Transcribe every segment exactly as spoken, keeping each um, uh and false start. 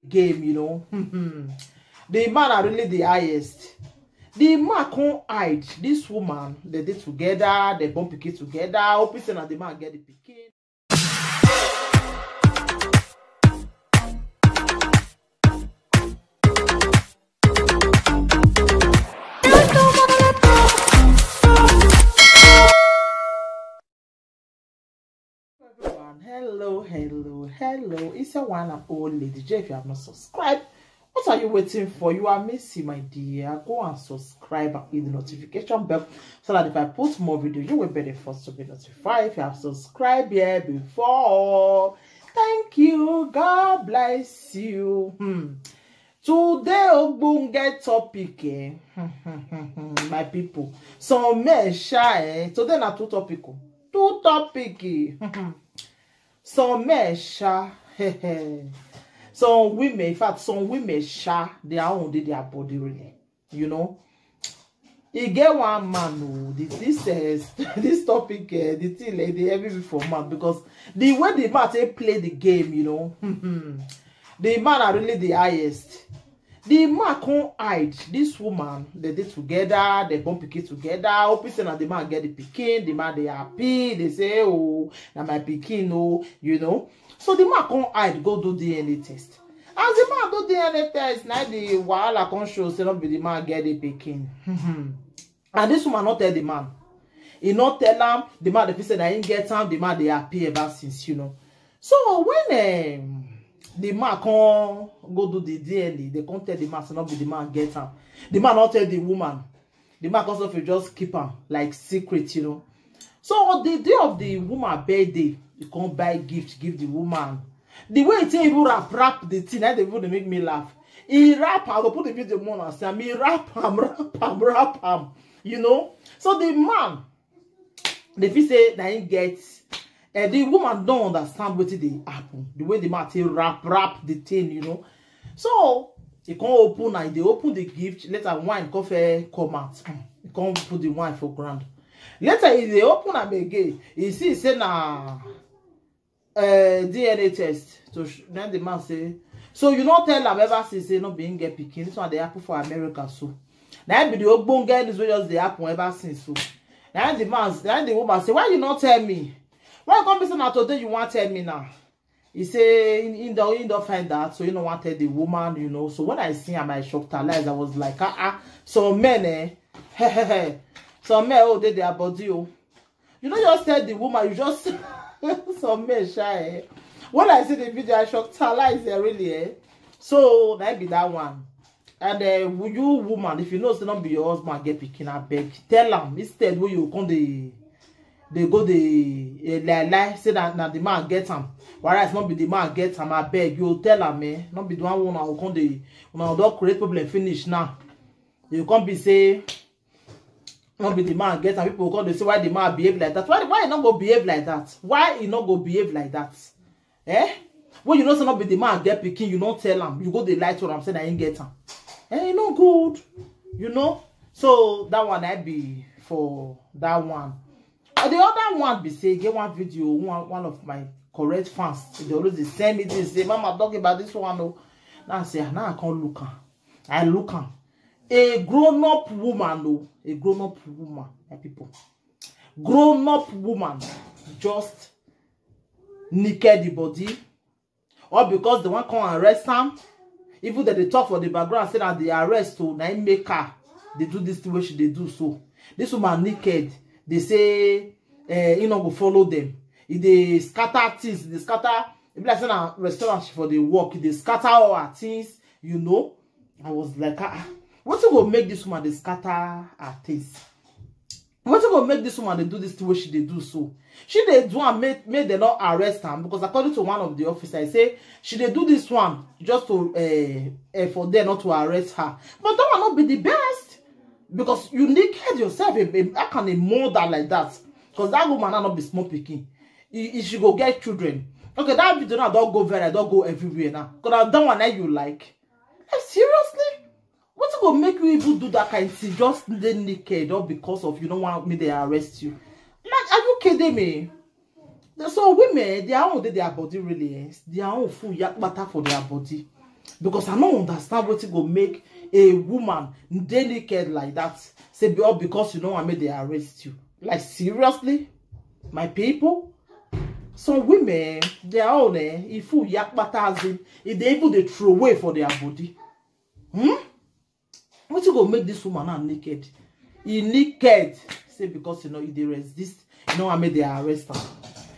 game, you know. The man are really the highest. The man can't hide. This woman, they did together, they born pikin together. Hope say na the man get the pikin. Everyone, hello, hello, hello. It's a one and only D J. If you have not subscribed, what are you waiting for? You are missing, my dear. Go and subscribe and hit the notification bell so that if I post more video, you will be the first to be notified. If you have subscribed here before, thank you. God bless you. Hmm. Today, ogbonge topic, eh? My people. Some men shy, eh? Today na two topic, oh. Two topic, eh? Some men shy. Some women, in fact, some women shy. Their own, dey their body, really. You know? E get one man, oh, the, this, uh, this topic, uh, the thing, like, dey heavy me for man because the way the man take play the game, you know, the man are really the highest. The man can't hide. This woman, they did together, they born pikin together. Hope say na the man get the pikin, the man they happy, they say, "Oh, na my pikin, oh," you know. So the man can't hide, go do D N A test. As the man do D N A test, now the wahala come show say no be the man get the pikin. And this woman not tell the man. He not tell am, the man dey feel say na him get am, the man dey happy ever since, you know. So when, um, the man come go do the D N A, they come tell the man say no be the man get am. The man not tell the woman. The man come sort of just keep am like secret, you know. So on the day of the woman birthday, he come buy gift, give the woman. The way he take even wrap, wrap the thing, na dey even dey make me laugh. He wrap am, I go put the video more and say, he wrap am, wrap am, wrap am, you know. So the man, they feel say na him get, and the woman don't understand wetin dey happen. The way the man take wrap, wrap the thing, you know. So he come open and they open the gift. Later wine come fair come out. Hmm. He come put the wine for ground. Later he dey open am again. He see say na, uh, D N A test. So sh- then the man say, "So you not tell am ever since say no be him get pikin. This one dey happen for America so." Now be the ogbonge news wey just dey happen ever since so. Now the man, now the woman say, "Why you not tell me? Why you come be say na today you want tell me now?" He say he, he don he don find out, so he no want tell the woman, you know. So when I see am, I shock her lies. I was like, "Ah ah, some men, eh, some men, oh, dey their body, oh." You know, just tell the woman, you just some men shy, eh. When I see the video, I shock her lies, eh, really, eh. So that be that one. And, uh, you woman, if you know say no be your husband get pikin, abeg tell am instead wey you come dey dey go dey, eh, lie lie say na na the man get am, whereas no be the man get am. Abeg you tell am, eh, no be the one una go come dey, una don create problem finish now. You come be say no be the man get am, people go come dey say why the man behave like that. Why why he no go behave like that? Why he no go behave like that? Eh? When you know say no be the man get pikin, you no tell am. You go dey lie to am say na him get am. Eh, e no good. You know? So that one I be for that one. And the other one be say, e get one video, one, one of my correct fans, they always dey send me this, say, "Mama, talk about this one, oh." Now I say, ah, now I can't look am. I look am. A grown-up woman, oh, a grown-up woman, my people. Grown-up woman just naked the body. Or because they wan come arrest am. Even dem dey talk for the background say na the arrest o, na im make her dey do this thing wey she dey do so. This woman naked, they say, eh, he no go follow them. He dey scatter things, he dey scatter. E be like say na restaurant she for dey work, he dey scatter all her things, you know. I was like, ah, ah, wetin go make this woman dey scatter her things? Wetin go make this woman dey do this thing wey she dey do so? She dey do am make, make dem no arrest am, because according to one of the officer, he say she dey do this one just to, eh, eh, for them not to arrest her. But that one no be the best, because you naked yourself, a, a, how can a mother like that? Because that woman now no be small pikin. If she go get children. Okay, that video now don go viral, don go everywhere now. Because that one now you like. Eh, seriously? Wetin go make you even do that kind thing? Just dey naked, all because of you no want me they arrest you. Like, are you kidding me? So women, their own dey their body really, eh? Their own full yakpata for their body. Because I don't understand what it go make a woman dey naked like that. Say be all because you know I made they arrest you. Like, seriously, my people. Some women, their own, eh, if you yakpata as in, if they even they throw away for their body. Hmm? What you go make this woman now naked? He naked. Say because you know if they resist, you know I made they arrest her.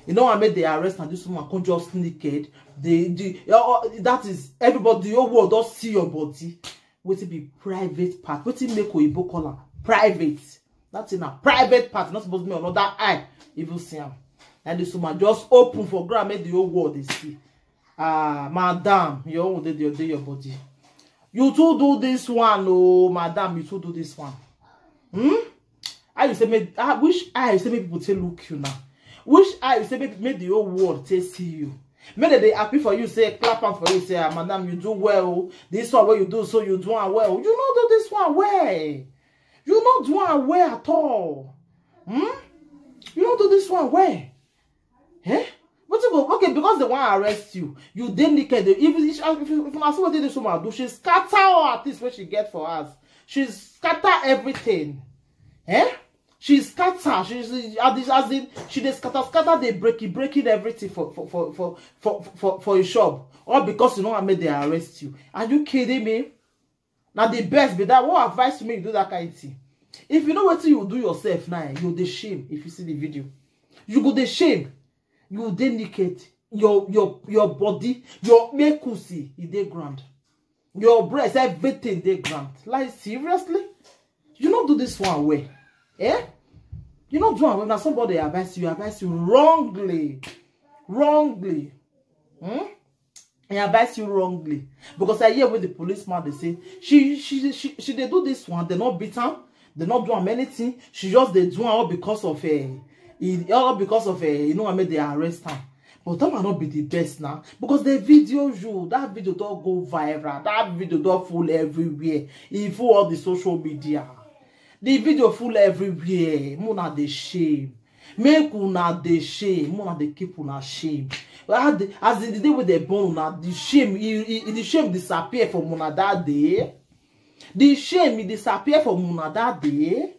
You know I made they arrest her. This woman come just naked. They, the, uh, uh, that is everybody. The whole world don't see your body. What it be private part? What it make Oyibo call am private? That's in a private part. Not supposed to be another eye. Even see am. And this woman just open for ground, make the whole world they see. Ah, madam, your own dey your dey your body. You too do this one, oh madam, you too do this one. Hmm? How you say make ah, which eye you say make people take look you now? Which eye you say make, make the whole world take see you? Make dem dey happy for you, say clap am for you, say ah, madam, you do well. This one wey you do so you do am well. You no do this one well. You no do am well at all. Hmm? You no do this one well. Eh? But you go okay because they want to arrest you. You dey naked. If if if, if una see what this woman do, she scatter all at least what she get for us. She scatter everything. Eh? She scatter. She she- as in- as in she dey scatter scatter dey break it breaking everything for for for for for for, for your shop. All because you know I made they arrest you. Are you kidding me? Now the best be that. What advice to me you do that kind of thing? If you know what you do yourself now, you dey shame. If you see the video, you go dey shame. You dey naked. Your your your body, your mekusi, e dey ground. Your breast, everything dey ground. Like seriously, you no do this one well, eh? You no do am well. Now somebody advise you, advise you wrongly, wrongly. Hmm? He advise you wrongly because I hear with the policeman they say she she she she they do this one, they not beat am, they not do am anything. She just they do am all because of a, all because of a you know I mean they arrest her. But that might not be the best now because they video you that video don't go viral, that video don't full everywhere, even all the social media. The video full everywhere. Mona the shame. Make una dey shame, una dey keep una shame. As the, as in the day wey dem born una, the shame, e, e, the shame disappear from una that day. The shame e disappear from una that day.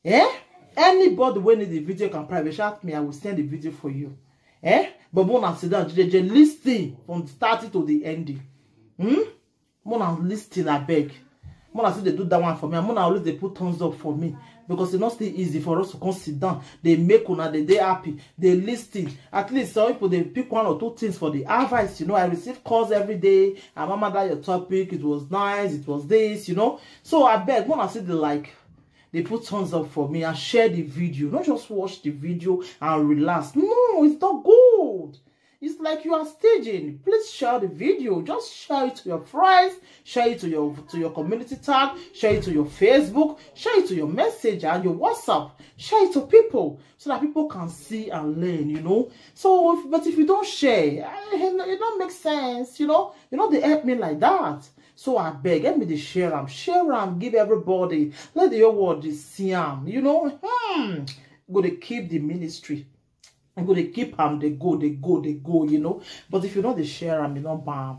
Eh? Anybody wey need the video can private chat me, I will send the video for you. Eh? But una sit down, jeje, listen from the starting to the ending. Hmm? Mona listen, I beg. Mona say they do that one for me. And Mona always they put thumbs up for me because it's not still easy for us to come sit down. They make una they they happy. They listen. At least some people they pick one or two things for the advice. You know, I receive calls every day. And mama that your topic, it was nice, it was this, you know. So I beg, Mona say they like they put thumbs up for me and share the video. Not just watch the video and relax. No, it's not good. It's like you are staging. Please share the video. Just share it to your friends, share it to your to your community tab, share it to your Facebook, share it to your messenger and your WhatsApp. Share it to people so that people can see and learn, you know. So, if, but if you don't share, eh, it don't make sense, you know. You know they help me like that. So I beg, help me to share them, share them, give everybody. Let the whole world dey see them, you know. Hmm. Go to keep the ministry. I go dey keep am, dey go, dey go, dey go, you know. But if you know they share am, you know, bam.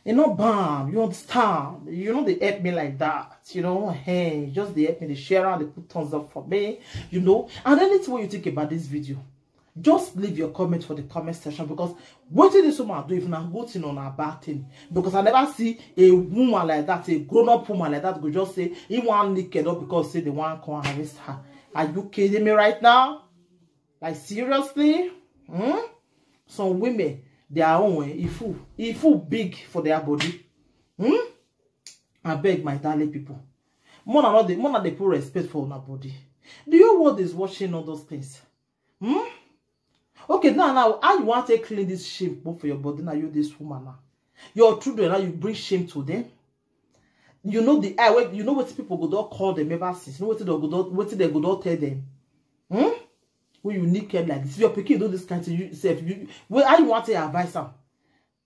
You know, bam, you understand? You know, they help me like that, you know. Hey, just they help me, they share and they put thumbs up for me, you know. And anything what you think about this video, just leave your comment for the comment section because what did this woman do if not good thing or a bad thing? Because I never see a woman like that, a grown-up woman like that, go just say he want naked up because say they want to come arrest her. Are you kidding me right now? Like seriously? Hmm? Some women, their own way, if who if who big for their body. Hmm? I beg my darling people. Mona not the mona they put respect for una body. The whole world is watching all those things. Hmm? Okay, now now how you want to clean this shame put for your body now? You this woman now. Your children now you bring shame to them. You know the eye when you know what people go don't call them ever since. You know what they go don't what they go don't tell them. Hmm? When you naked like this, your pikin do this kind of thing, you self, you well, how you want to advise them?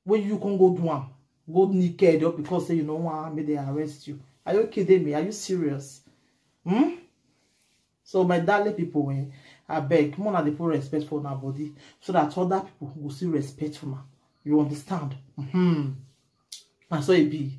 When you can go do am, go naked up because say you know one may they arrest you. Are you kidding me? Are you serious? Hmm? So my darling people, eh, I beg, more na dey put respect for una body so that other people go see respect for una. You understand? Hmm. Na so e be.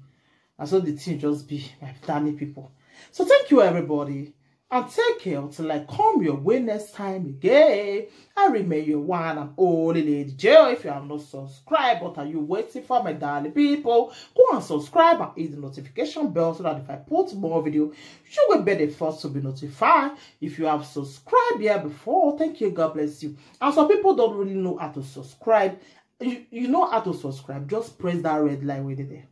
Na so the thing just be, my darling people. So thank you, everybody. And take care until I come your way next time again. I remain your one and only Lady J. If you have not subscribed, what are you waiting for, my darling people? Go and subscribe and hit the notification bell so that if I put more video, you will be the first to be notified. If you have subscribed here before, thank you, God bless you. And some people don't really know how to subscribe. You, you know how to subscribe. Just press that red line right there.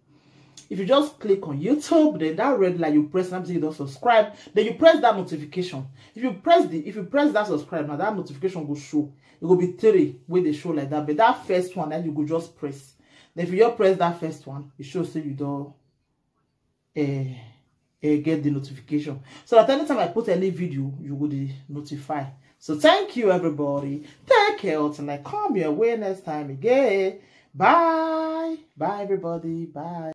If you just click on YouTube, then that red line you press, and say you don't subscribe, then you press that notification. If you press the, if you press that subscribe, now that notification go show. It will be three wey dey show like that, but that first one, then you go just press. Then if you just press that first one, it shows say you don't uh, uh, get the notification. So that anytime I put any video, you will be notified. So thank you, everybody. Take care until I come your way next time again. Bye. Bye, everybody. Bye.